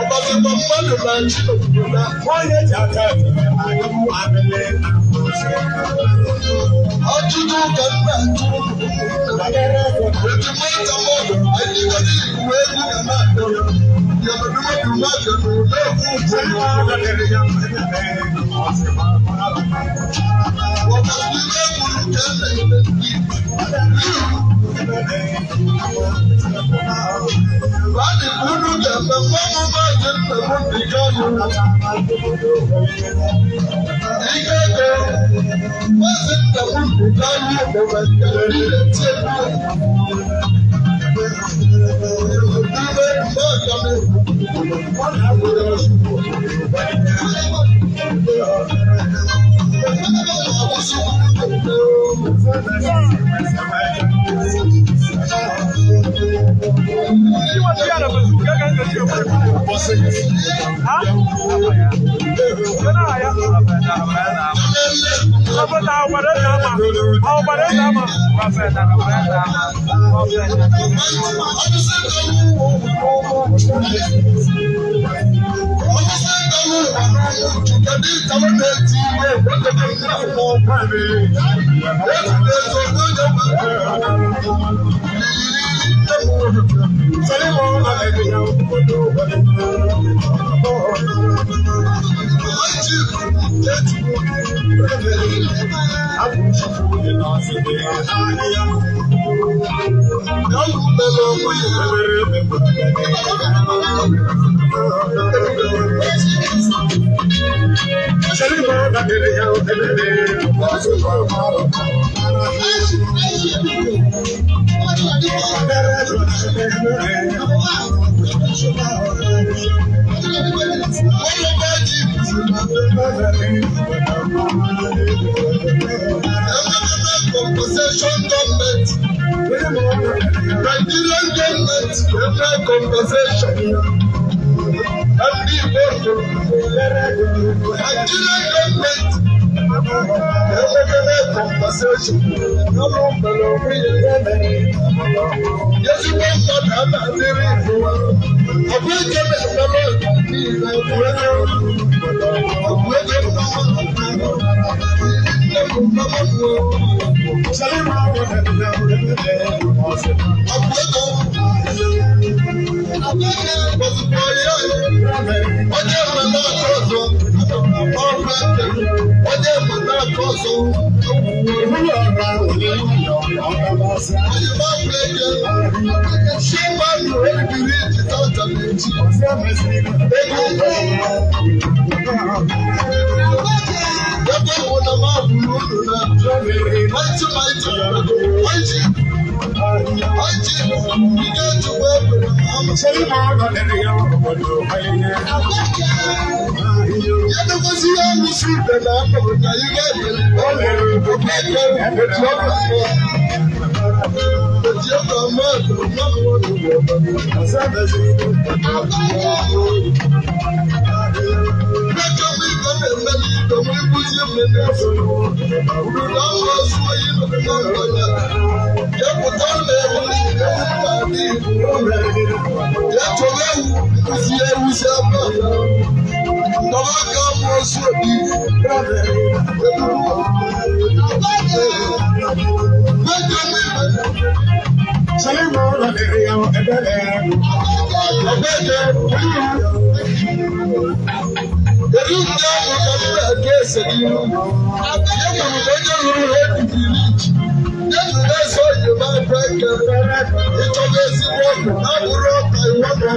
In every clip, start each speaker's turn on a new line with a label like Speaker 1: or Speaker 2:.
Speaker 1: Ọgbazikwa mmadụ na-achị n'obodo a. Ọjụjụ ka m na-ajụ otu mmadụ mmadụ anyị gosi ikuku egwu ga na-akpọ ya mmadụ mmadụ na-ekwu ọkasị ihe kwuru ka e na-eme. Adị unu ga-eme mmanwụ maazị Nnamdị Kanụ ike ego maazị Nnamdị Kanụ ndị na-eti egwu Compensation government, Nigerian government, federal compensation, ndị Igbo, Nigerian government, federal compensation, ọrụ mere onwe ya ezigbo mmadụ a na-adịrị Igbo, ọ bụ ike na-emere niile ọ bụ ego onye mmadụ aka ọzọ onye mmadụ aka ọzọ onye gbapụ ego si mmadụ ebiri iji tata na-eji ego ebe bụ na mabụrụ unu na mighty mighty mighty mighty ike ejikwa ebere ama ya dogozi ya alụsị ibe na akpọrọ na ihe ebere okeke oji ọgwụ oji ọgwụ ama Kedu ndị ahụ ka m na-aga ese n'ihu? Ya nwere onye rụrụ ha ebibiri ya nụrụ eze oyibo akwa eke ịchọba ezigbo ọgwụ na-abụrụ ọka iwu na ọgwụ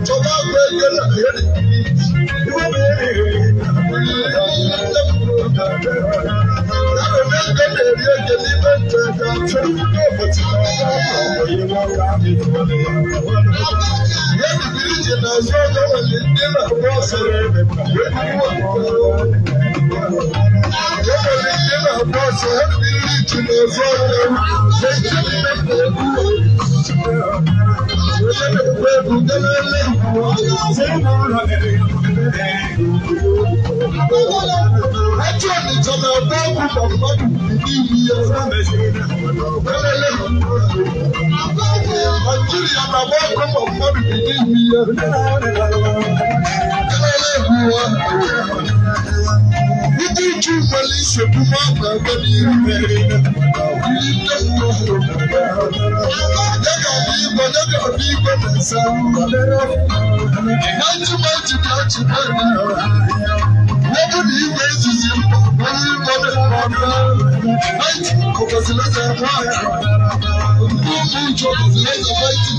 Speaker 1: chọba akwa eke na ego na-eri ego n'ime nte ya bibiri ji n'azụ ọjọ nwere ndị na-agba ọsọ. Enwere ndị na-agba ọsọ ha mmiri ji na-ezu ọhịa na-eche nne m egwu. Onye na-egwu egwu gelele. Ajọ Ọnịcha na-agba ọgwụ ma mmadụ bi n'ime ya. Gelele. Naijiria na-agba ọgwụ ma mmadụ bi n'ime ya. Gelele egwu ha. Ndị Uju nwere nsogbu ma ọ na-aga n'ihu. Ndị nne mmadụ. Ya ga-abụ igwe, ya ga-abụ igwe na-ese. Maji maji bịa chịkwa eme. Ọ bụ na igwe ezuzi mba, onye igwe na-eme. Maji kọkwasịrị eze nwaanyị. Ndị ụmụ Uju kọkwasịrị eze maji.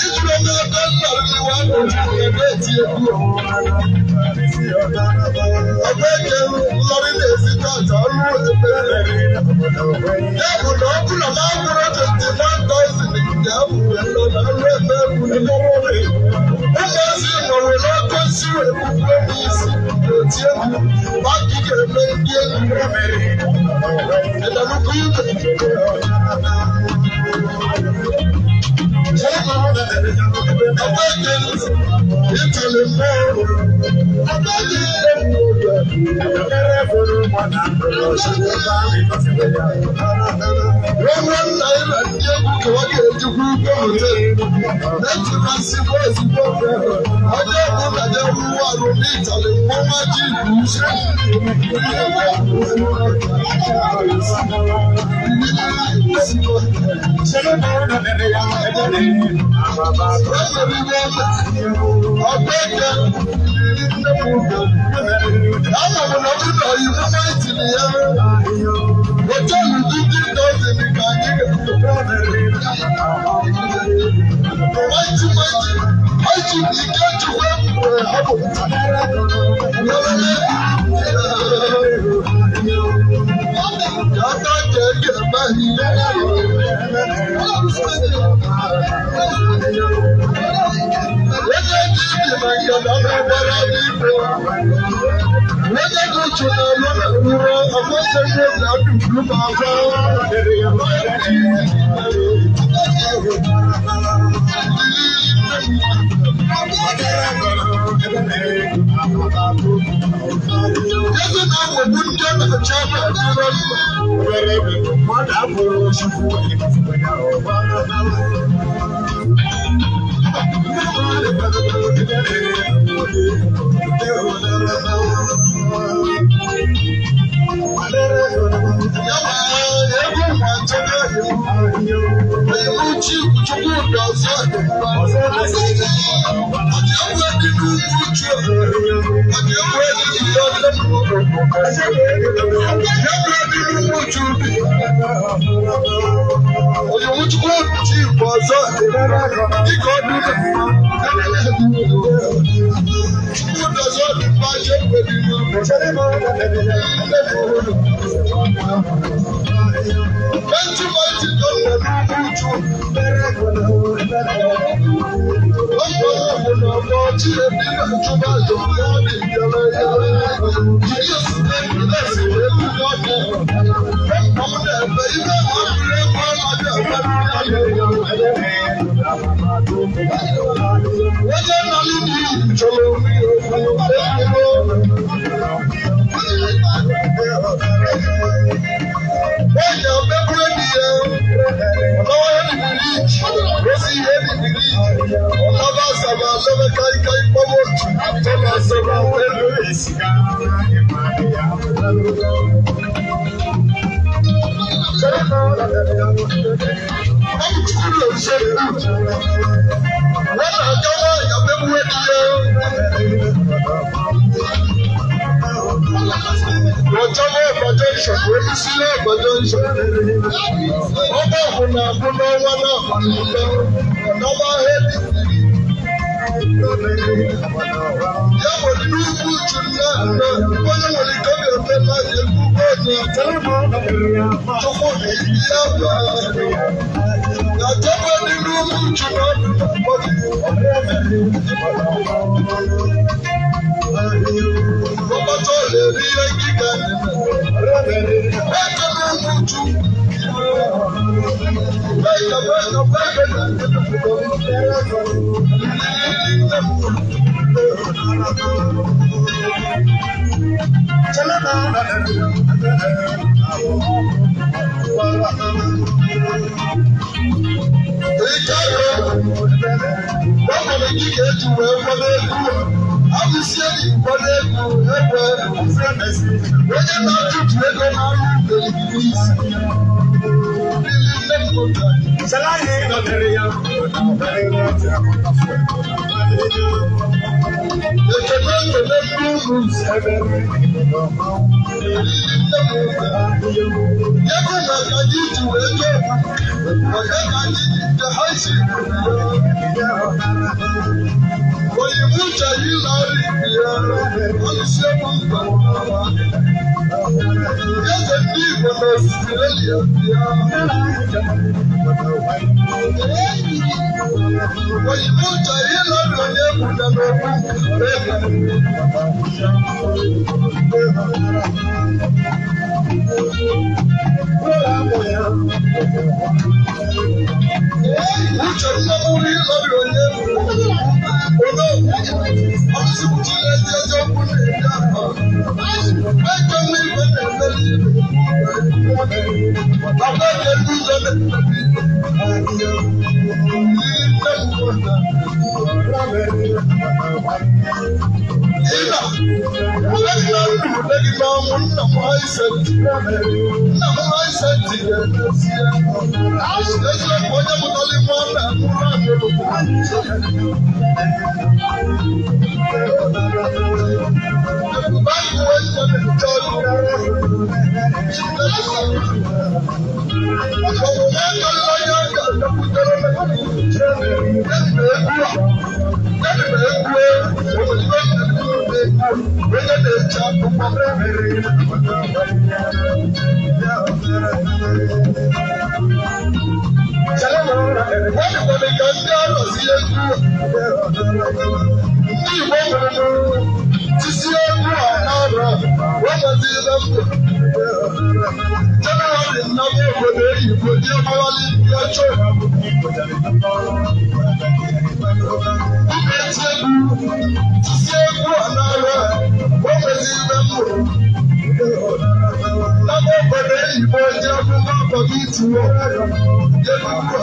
Speaker 1: Ijuru n'ebe nna nliwa ebe eti egwu. Ọbụ eke nlọrị na-esi tata ọrụ ebe. Ya bụ na ọ bụrụ na m akwụrụ 21,000 nke abụ nọ na ọrụ ebe egwu. Ụmụazị nọrọ n'ọkụ nsi wee kpukpuo m isi na-eti egwu. Baki ga-eme ndị egwu. Ịdanukwu ibe. Ìtàlẹ̀ mọ́ Wọ́n náírà ndị egwu ka ọ ga-ejikwa ugbo hotel na-etimasịkwa ezigbo onye ọbụla ya rụwa arụ n'ịtali mmọnwa ji bụ Ama m na ọ bụrụ na iwu maịtịrị ya họteelụ 50,000 ka anyị ga-maịtị maịtị maịtị ike njikwa mgbe ọ bụ Yàtọ̀ kẹ̀kẹ́ báyìí. Onye dị ibi na ngada na-agbara n'igwe. Onye dị uchu na-alụ na-ewuro akwụsị obi adụburu ma agwa. Eze na-aghọgbu ndị a na-achọ aka adịrọ mma. Ya ma egwu nwa nchebe iwu chi Chukwudi ọzọ ọdị egwu dị n'ugwu uchu ọdị egwu dị n'ihe ọdị egwu dị n'ugwu uchu Oyiwu Chukwudi chi bụ ọzọ dịka ọdụ Chukwudi ọzọ dị mma je mgbe dị n'ugwu. Maịtị maịtị nọ n'ugwu uchu. Ọba ọbụla abụ n'ọnwa n'abalị ụtọ n'ọnwa ahịa ya nwere n'ugwu uchu nna nna onye nwere ike ọ ga-eme mmadụ egwu onye Chukwu ya bụ Na jebe dị n'ugwu uchu na ọdụ na mgbọdụ. Ọkpọtọ na-eri ihe ngịga na-eme. Eke n'ugwu uchu. Beka beka beka na Ike ego, ọ nwere gị ka eji wee kwado egwu abụsie ji kwado egwu egbe onye na-atụtụ ego n'ọrụ ugbo isi nne m nwoke. Ekele ekele ndị ugwu nne m nwoke. Ego maka anyị ji wee jee maka ka anyị ji je ha isi. Oyibo chọrọ ịlọ ọrụ ibe ya, ọlụsị egwu mba. Eze ndị Igbo na Australia bịa. Oyibo chọrọ ịlọ ọrụ onye egwu na n'okwu ego. Uche mmọnwụ ịlọ ọrụ onye egwu. Olóògùn ọlụsị kwuchiri ezi eziokwu na-eri afọ. Eke nwa igwe na-emeli ibe. Papa eke ndị ụzọ na-emeli ibe. Nne m nwụrụ. Ịba, nne m ndụ gị n'ọnwụ nna m Haisenti. Nna m Haisenti ga-emezie. Eziokwu onye mụtara ime ọ na-amụrụ amụrụ. Ndị Igbo nwere tisi egwu a n'arọ wemezila mbụ Jenụwarị nnama obodo oyibo dị egbewali ndị ọchọ eti egwu tisi egwu a n'arọ wemezila mbụ nnama obodo oyibo dị egbugbo akwado itiwo egwu a.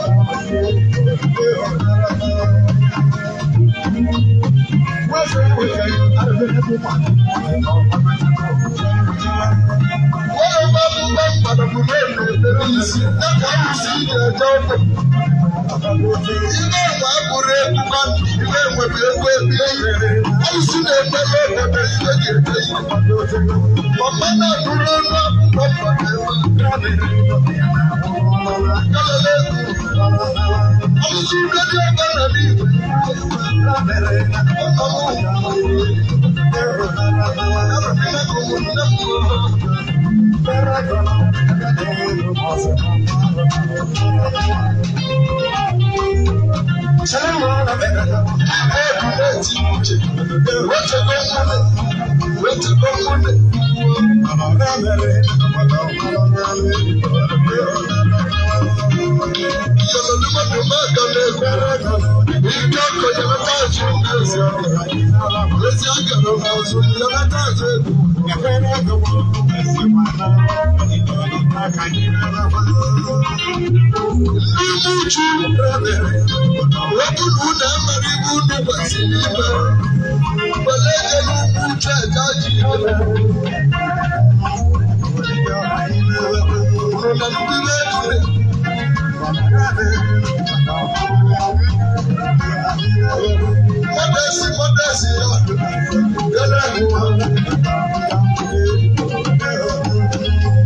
Speaker 1: Onye mgbapụta mgbadabụ na-ekpere isi dịka arụsị ga-eje ọkụ. Ihe enwe abụrụ egwu ihe enwe bụ egwu ebili. Arụsị na-emere obodo ihe ga-eme ihe. Mama na-anụrụ ọnụ akwụkwọ mgbada ebe. Kalele egwu. Arụsị udo dị ọba na n'igwe. Ndị uchu okwu na unu amara ibu unu kwesịrị ime were ego n'ugwu uchu eje ji ime unu na ndị na-ejire mmadụ mmadụ ya yara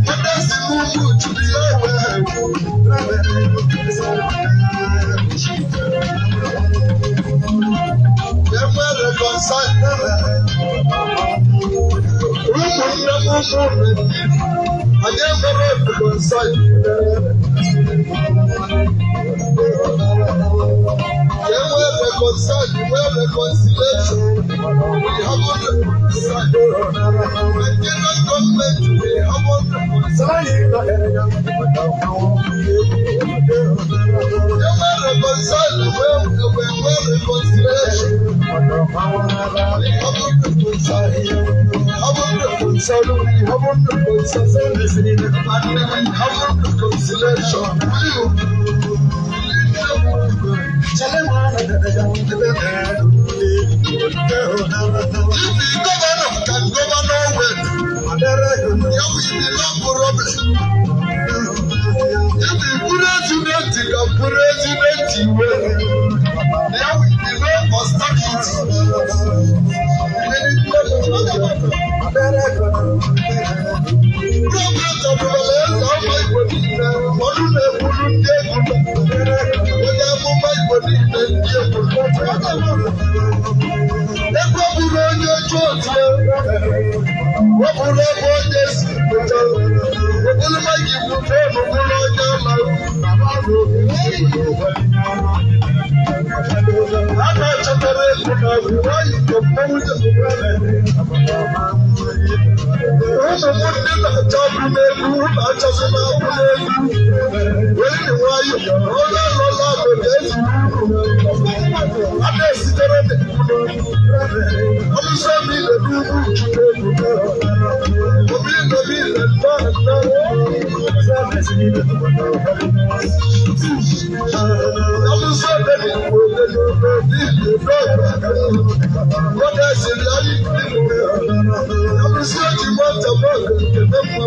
Speaker 1: mmadụ si n'ugwu uchu dị ya wee Enwe reconcile. Ụmụnne m ụmụ anyị enwere reconcile. Ka e nwee reconcile, nwee reconciliation. We haven't reconciled. Nigerian government, we haven't reconciled. Ka e nwee reconcile, nwee reconciliation. We haven't reconciled. We haven't reconciled. We haven't reconciled. And we haven't reconciliation. We If the governor can govern well, there will be no problem. If the president can president well, there will be no austerity. Gọọmenti ọbụla eze ama Igbo niile, ọnụ na-ekwuru ndị egwu, onye amụma Igbo niile, ndị egwu. Ebe ọ bụrụ onye otu ya, ọ bụrụ ebe onye si pụta, ọbụrụ gị bụ fonu bụrụ onye ama. A na-achọtara egwu na nwayọ ka mmanwụ. Ụmụ m ndị na-achọ ọkụ n'egwu na-achọzi m ọkụ n'egwu, wee dị nwayọ. Onye lọla bụ ga-ezuru uru a na-esitere ọlụsọ m ile n'ugwu Chukwu obi nọbi ile nnọọ nnọọ. Ọlụsọ deni n'ile n'ọgụ ọ na-esiri anyị. Ọlụsọ ji nwata mọgụ nkene mma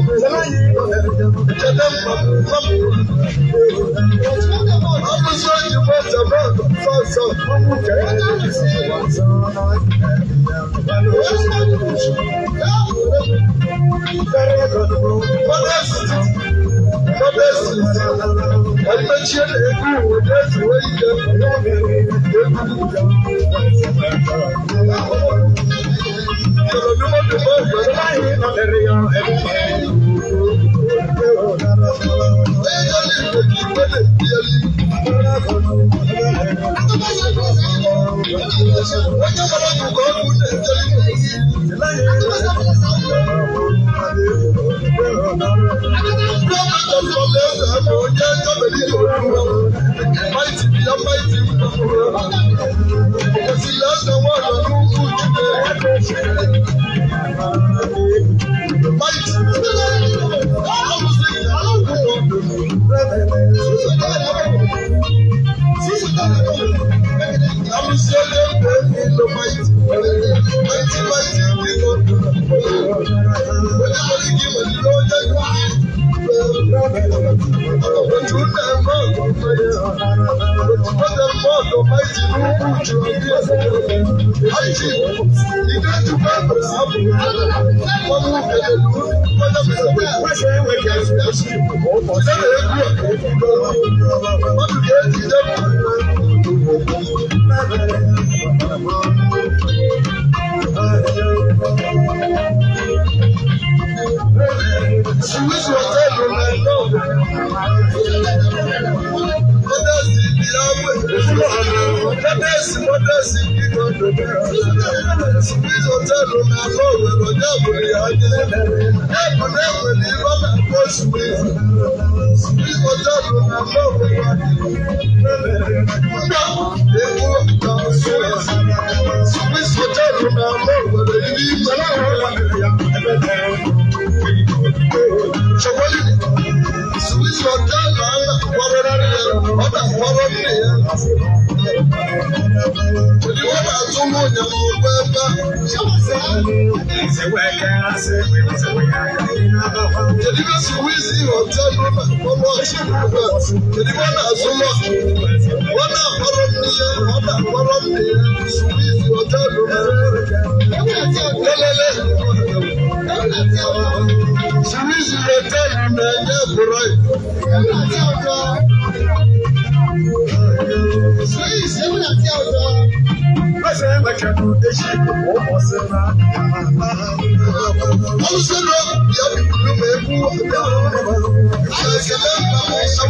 Speaker 1: nkene mma mma. Ọlụsọ ji nwata mọgụ sọsọ. Mechie na-egwu ụdị ezuwe ike onye mara ọgụ ọgwụ na-ejeli. Swiss hotel na Swiss hotel na alọ were onye bụrụ ya anya ya bụ na enwere ibe a na-akpọ Swiss Swiss hotel na alọ were mba egwu na Swiss Swiss hotel na alọ were ime. Chọkwali Swiss hotel na na-akwara nne ya, ọ na-akwara nne ya. Kedu ọ na-atụ m ụnya ma ọ bụ ebe a? Kedu ibe Swiss hotel na-akpọrọ ọchị ugbu a? Kedu ibe ọ na-azụ lọ? Ọ na-akpọrọ nne ya, ọ na-akpọrọ nne ya. Swiss hotel na lelele. Swiss hotel na-enye bribe. Ọlụsọ ya bibulu ma egwu abịa. Ekele nna m ọsọ.